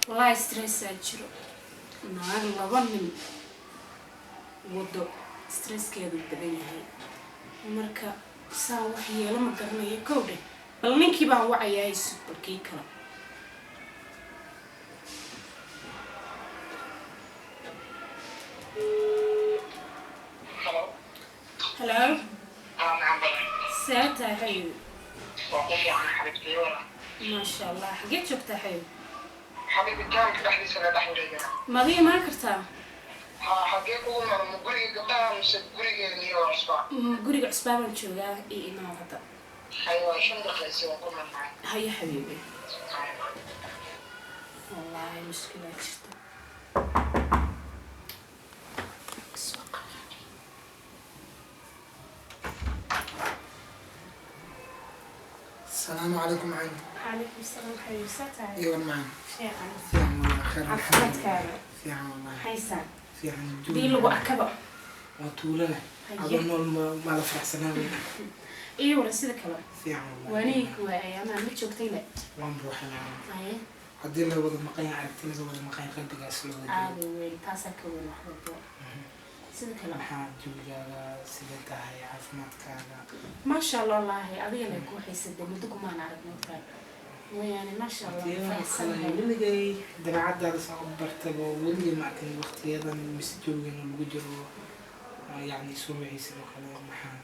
Wallahi stressaa jiro. Naag laba nin wado stresskeedu badan yahay. Marka saa wax yeelo ma garanayo. Kow dheh, bal ninkii baan wacayaa, isug, bal kii kale. Hello. Hello. Ah, maxaan badan? See tahay, xayu? Waa ku fiican, xabiibtii, wala. Maasha Allah. Xageed joogtaa, xayu? Xabiibi, jaamka dhexdiisa la dhex wareegana. Maad ii imaan kartaa? Ha, xagee kugu maro? Ma guriga gabdhaha mise gurigeennii oo cusbaa? Guriga cusbaa baan joogaa, ii imaan hadda. Hay, waa 5 daqiiqo, waan ku marnaa. Haye xabiibi. Wallaahi mushkilaa jirta. Soo qaraacay. السلام عليكم عين. Calaykum salaam xabiibi, saa tahay? ايوه معنا. Fiican. fiican والله، خير الحمد. Caafimaadkaaga? Fiican والله. Haysaa? Fiican. Dii lagu arkaba. Waa tuulada. Haye. Adoo nool ma la faraxsanaa. Iyo wala sida kale. Fiican والله. Waaniga waayay ama ma joogtay le? Waan buuxinaa. Haye. Haddii la wada maqan yahay, aragti laga wada maqan yahay, qalbigaas la wada joogo. Aada weyn, taasaa ka weyn wax walbo. Sida kale. Maxaa jawigaaga, sida tahay caafimaadkaaga? Maasha Allah, wallaahi adiga lay kuu xiisade, muddo kumaan arag moogtahay mooyaane. Maasha Allah, faraxsanahay. Weligay dabeecadaada saan u bartaba, weligay ma arkin waqtiyadan mise jawigan lagu jiro, yacni soo wicaysid oo kale. Maxaa?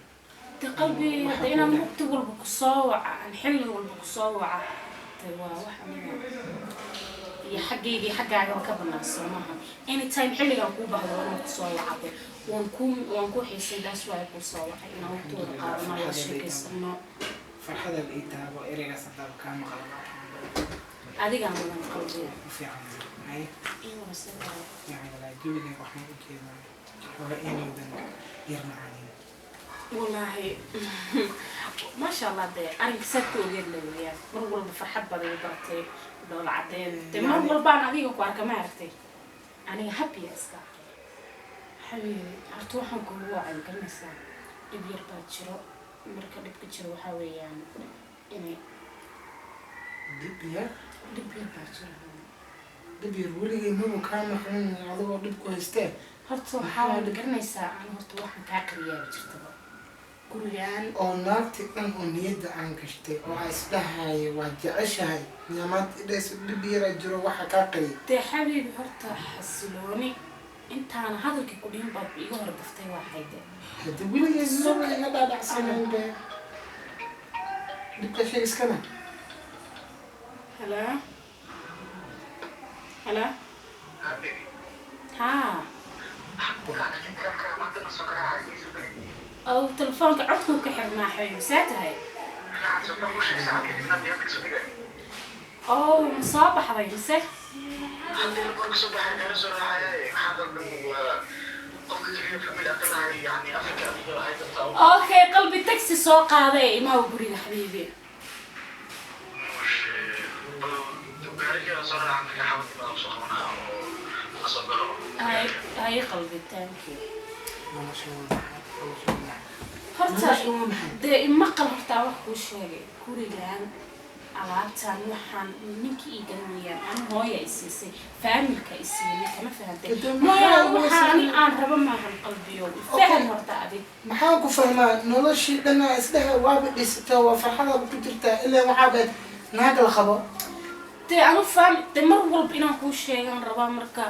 De qalbi, hadda inaan waqti walba kusoo waca, aan xilli walba kusoo waca, de waa wax aniga iyo xaggayga iyo xaggaagaba ka banaan, soo maaha? Anytime xilligaan kuu bahdo waa inaan kusoo wacade. Waan kuu xiisay, daas waay kuu soo wacay, inaan waqti wada qaadano, wada sheekaysano. Farxadaad ii taabo, ereygaas haddaaba kaa maqla. Adigaa mudan, qalbiga. U fiican hay. Iyo wada sida. Fiican walaa, jawigan waxaan u jeedaa xooga inaydan yar macaanin. Wallaahi maasha Allah, dee arrinka saad ku ogeed la weeyaan. Mar walba farxad baad igu baratay, dhoola cadeen. Dee mar walbaan adiga ku arka, ma aragtay, aniga happy iska. Xabiibi, horta waxaan kugu wacay, ma garanaysaa, dhib yar baa jiro. Marka dhibka jiro waxaa weeyaan inay Dhib yar? Dhib yar baa jiro. Dhib yar weligay maba kaa maqlin adigoo dhib ku haystee. Horta waxaa waad garanaysaa, ani horta waxaan kaa qariyaaba jirtaba gurigaan. Oo naagti dhan oo niyadda aan gashtay oo aa isdhahayo waa jeceshahay, miyaa maanta idhayso dhib yaraa jiro waxa kaa qariyay? Dee xabiibi, horta xasilooni, intaana hadalkii ku dhihin baad iga hor daftay, waa xayde. Hadda weligay maba iga dhaadhacsanayn be dhibka sheeg iskana. Hello, hello. Haa, ow, telefoonka codkuu ka xirnaa. Xabiibi, saa tahay? Ow, ma soo baxday mise? Okay qalbi, taxi soo qaaday, imaw guriga xabiibi. Hay hay qalbi, thank you. Nolosha waa maxay? Nolosha waa maxay? Horta Nolosha waa maxay? Dee imaqal, hortaa wax kuu sheegay, gurigan alaabtan waxaan ninkii ii garanayaan, ani hooya i siisay, faamilka i siiyay, kama fahantay? Dee mooyaan maxaa waxaa ani weysan- aan rabo maahan, qalbiyo, faham horta adig. Maxaan ku fahmaa? Noloshii dhanaa isdheha waaba dhisata, waa farxadaaba ku jirtaa, ilaa waxaa dhahay naag la qabo. Dee anu faam, dee mar walba inaan kuu sheegaan rabaa. Marka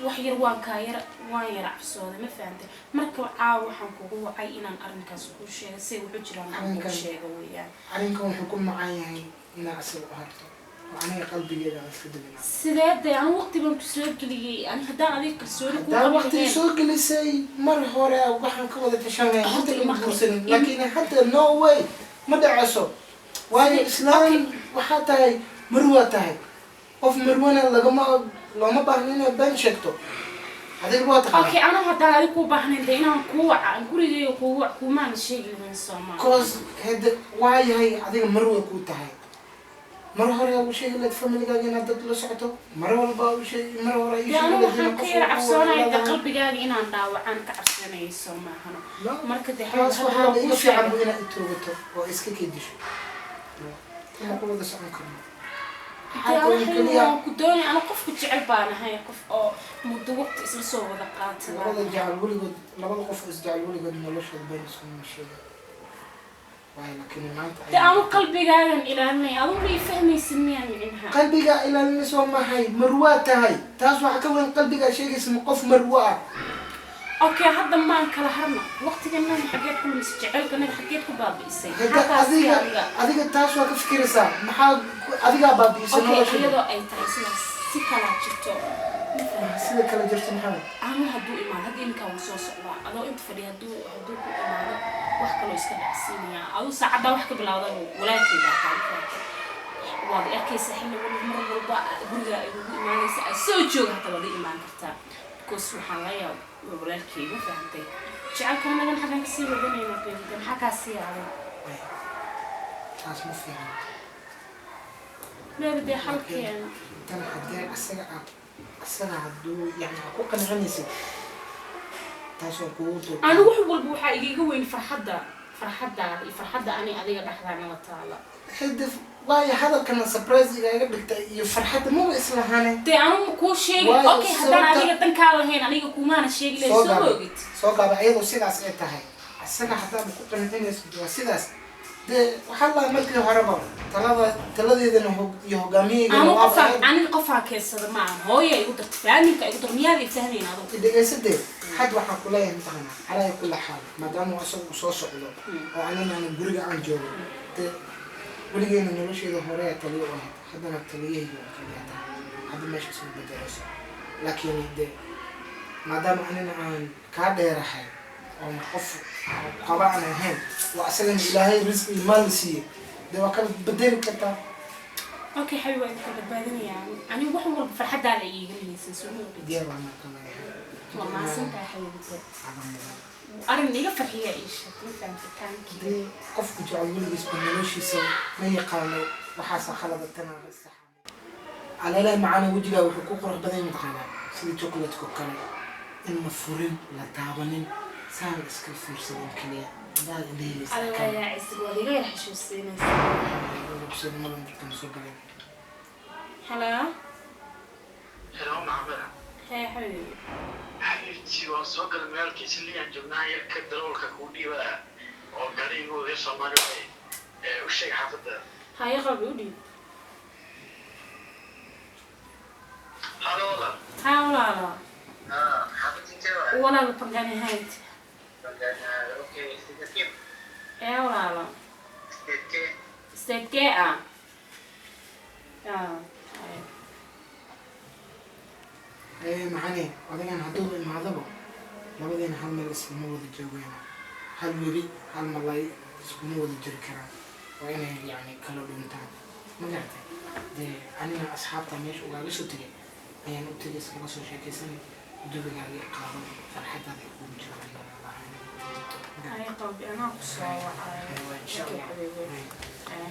wax yar waan kaa yar, waan yara cabsooday, ma fahantay? Marka caawa waxaan kugu wacay inaan arrinkaas kuu sheega, say wuxuu jiraan aan kuu Arrinkan- sheego weeyaan. Arrinkan wuxuu ku macaan yahay inaa isaga u harto oo aniga qalbigeeda aan iska deganaa. Sidee? Dee anu waqti baan ku soo geliyey, ani haddaan adiga kalsooni kuu Haddaa qabi waqti lahayn. soo gelisay, mar hore waxaan ka wada tashanay Horta hadda ima ima guursanin. qalbi. Laakiin hadda no way, ma dhaceso, waayo islaan waxaa tahay, marwaa tahay. Qof marwana lagama looma baahno inaad been sheegto, adiga waa taqaanaa. Okay, anu haddaan adiga kuu baahnayn, dee inaan kuu waca, aan gurigeyga kugu wac, kuumaan sheegi lahayn, soomaa? Cause hada waa yahay, adiga marwa kuu tahay. Mar hore u sheegi lahayd familigaaga inaad dad la socoto, mar walba u sheegi, mar hore ii Dee sheegi anigu lahayd waxaan inaad ka qof yar walba cabsoonaya dee leedahay. Qalbigaaga inaan dhaawacaan ka cabsanayso maahano. No. Marka dee Taas xabiib, waxaa hadda iga kuu fiican sheegay. inaad itoogato oo iska keedisho. Ma ku wada socon karno. Dee Xalka aniga un xabiib, keliya waan ku doonaya, anigu qofku jecel baan ahay, qof oo muddo waqti isla soo wada qaatay baan Labada ahay. jecel weligood, labada qof oo isjecel weligood noloshooda been iskuma sheegan waayo, laakiin maanta Dee anu qalbigaagan ilaalinay, adigu ma ii fahmaysid miyaa micnaha? Qalbigaa ilaalinaysa waa maxay? Marwaa tahay, taas waxaa ka weyn qalbigaa sheegaysa, ma qof marwo ah? Okay, hadda maan kala harno, waqtiganaga xageed ku lumisay, jaceylkanaga xageed ku baabi'isay? Hadda Maxaa kaasi adiga adiga? Adiga taas waa ka fikiraysaa, maxaa adigaa baabi'isay Okay, nolosha? Iyadoo ay tahay sidaas, si kalaa jirto, ma fahamsan? Sida kale jirto maxaa? Anu hadduu imaado hadda, iminkaa wuu soo socdaa, adoo inta fadhiya hadduu ku imaado, wax kaloo iska dhacsiinaya. Aduu saacaddaa wax ka bilowda walaalkay baa taa, ma fahamtay? Waad i arkaysaa xilli walba, mar walba guriga ay ugu imaanaysa, aad soo jooga, hata waad i imaan kartaa, because waxaan la yaab waa walaalkay, ma fahamtay? Jecelka anagan xaggan kasii wadanayna baby, maxaa kaa sii aday? Taas ma fiican. Maybe dee xalkeena. Tan haddee asaga aad asaga hadduu yani aad ku qancinaysid, taas waa kugu dul Anigu wax walba waxaa igaga weyn farxadda, farxaddaada iyo farxadda ani adiga dhexdaanala taala. Xidif waayo, hadalkana surprise igaga dhigta iyo farxadda maba islahane. Dee anu kuu sheegin. Waayo, Okay, haddaan adiga dankaa lahayn, aniga kumaana sheegi lahayn. Soo soo gaaba ogid. Soo gaaba, iyadoo sidaas ay tahay, asaga haddaad ku qancinaysid waa sidaas. Dee waxaa lahaa markii horeba talada taladeedana iyo hogaamiyaygana Anu waaba qofaa ahayd. Aniga qofaa keensada ma aha, hooya igu darta, faaminka igu dar, miyaad i fahmayn adugu? Dhegaysadee, had waxaan ku leeyahay, mataqaanaa, calaa kulli xaal, maadaama uu asaga uu soo socdo oo anina aan guriga aan joogo, dee weligeena nolosheeda hore taliyo u ahayd, haddana taliyahayga oo kaliya tahay, hadda meesha isma bedelayso. Laakiin dee maadaama anina aan kaa dheerahay oon qof qaba aan ahayn oo asagana Ilaahay risqi iyo maal siiyey, dee waa kala bedeli kartaa. Okay xabiib, waa idinka badbaadinayaa. Anigu wax walba farxaddaada iiga muhiimsan, soo ma ogid? Diyaar baan marka leeyahay. Waa mahadsantahay xabiibi. Cadan mudan. Arrin iga farxiya ii sheeg, ma fahamtay? Thank you. Dee qofku jecel weligiisba noloshiisa ma yaqaano waxaasa khalada, tanaa saxa. Aleelaha macaana, wejigaa wuxuu ku qurux badan yahay, mataqaanaa, sida chocolate-ka oo kale, in la furin, la taabanin, saan la iska fiirsadan keliya haddaad indhahaysa. Adiga waa yaacisig, waad iga yar xasuusinaysaa. Markan soo galay. Hello. Hello, Maxamed. Hey xabiibi. Xabiibtii, waan soo galay magaalkiisa liyaan joognaa, yarka darawalka kuu dhiibaa oo gaariga wada Soomaali waaye. Ee u sheeg xaafadda. Haye qalbi, u dhiib. Halo, walaal. Haa walaalo. Ah, xaafadda intee waay? Walaalo, Pangani Heights. Okay, sidee? Ee walaalo. Sidee? Sidee ah? Ah, haye. Ee maxane, odagan hadduu imaadaba labadeena hal meel iskuma wada joogayna, hal webi hal malay iskuma wada jiri karaan, waa inay yani kala dhuntaan, ma garatay? Dee anina asxaabta meesha ugaaga soo tegay ayaan u tegay, iskaga soo sheekaysanay, jawigaaga qaado, farxadaada ay kugu jiraan. Haye qalbi, anaa ku soo wacay. Aywa, insha Okay, Allah. xabiibi. Haye.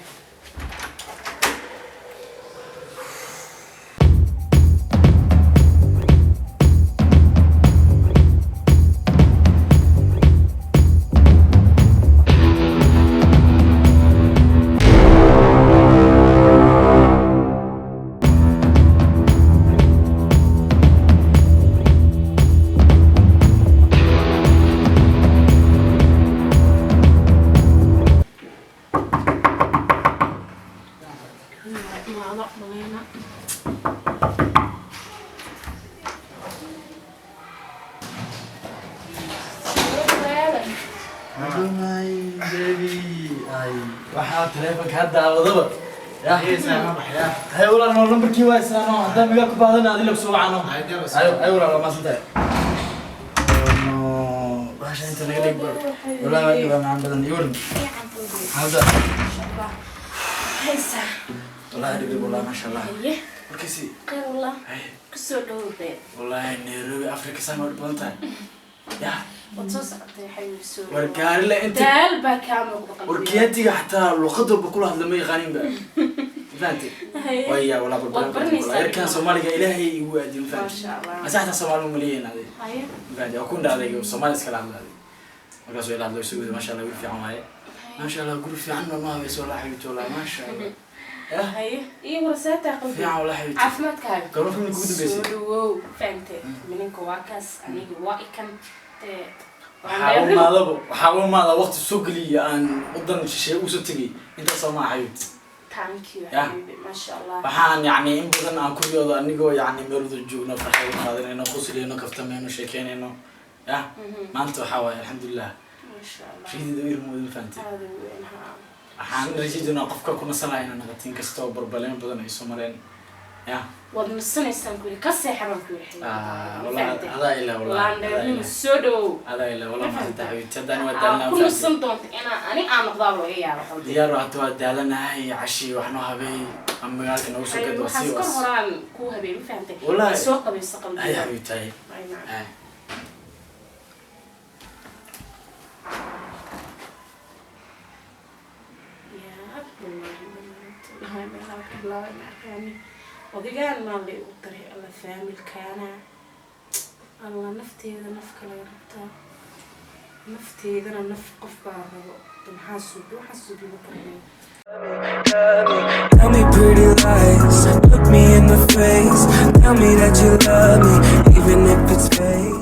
Imaado maleyna. My baby, ay, waxaa taleefanka hadda wadaba hay walaal, noo nambarkii waa isaano, haddaan migaa ku baadana adi lagu soo wacano. Ay ay walaal, waa maasantahay. No bahasha inta naga dhig bal, walaal waa dhibaa macaan badan iyo waran. Fiican qalbi. Hadda. Haysa. Wallahi dhib dhib, wallahi maasha Allah. Haye. Warkiisi? Khayr wallah. Hay. Kusoo dhowdee. Wallahi Nairobi Africa saan waa dhib badan tahay ya. Waad soo socotay xabiibi, soo War dhawow. gaari la inta Daal baa kaa muuqda qalbiga. War keetiga xataa luqad walba kula hadla ma yaqaanin ba. Fahantay? Haye. Waya walaa. Waad Balbalan baranaysaa. Yarkan Soomaaliga Ilaahay igu aadiyo, ma fahantay? Maasha Allah. Masaxda Soomaali ma leeyahin adi. Haye. Ma fahantay? Waa ku dhacday Soomaali iskala hadlaaday. Markaasuu ila hadlo, soo wada, maasha Allah, wiil fiican waaye. Maasha Allah, guri fiican noo habayso walaa xabiibti, walaa maasha Allah. Yah. Haye, iyo warasaataa qalbi. Fiican walaa xabiibti. Caafimaadkaaga. Gabadha family kugu Soo dambeysay. dhawow, fahantay? Mininka waa kaas, aniga waa ikan dee. Waxaa u maadaba, waxaa u maada waqti soo geliya aan wadan shisheeye usoo tegay intaasoo maa xabiibti. Thank you. Yah. Xabiibi, maasha Allah. Waxaan yacni in badan aan kuryooda anigoo yacni meel wada joogno, farxad u qaadanayno, qoslayno, kaftamayno, sheekeynayno. Yah, maanta waxaa waaye alxamdulilah. Maasha Allah. Riyadida wiil moodan, fahantay? Aada u weyn haa. Waxaan rajayn doonaa qofka ku nasanaya inaan naqatin kastoo barbaleen badan ay soo mareen. Yah. Waad nasanaysaan ku yiri, ka seexa baan ku yiri. Ah, wallahi adaa ilaa, wallahi adaa Laandheernimo, ilaa. soo dhawow. Adaa ilaa wallahi, maanta xabiibti haddaan waa Aa, daalanaa. ku nasan doonta inaa ani aan noqdaa laga yaabo qalbi. Diyaar waa, hata waa daalanahay. Cashi wax noo habeey ama magaalka noogu soo gad waa Waxaas sii kor was. horaan kuu habeen, ma fahantay? Wallahi. Soo qabayso Hay qalbiga. xabiibti, hay. Ay, nacam. Hay. Yaa, wallahi, wallahi, meelaha ka bilaabay ma aqaani. Odagaan maa la igu daray? Alla faamilkaana, alla nafteeda naf kale rabtaa, nafteedana naf qof baa rabo. Maxaa suubi? Waxaa suubi ma garanayo. Tell me pretty lies, look me in the face. Tell me that you love me, even if it's fake.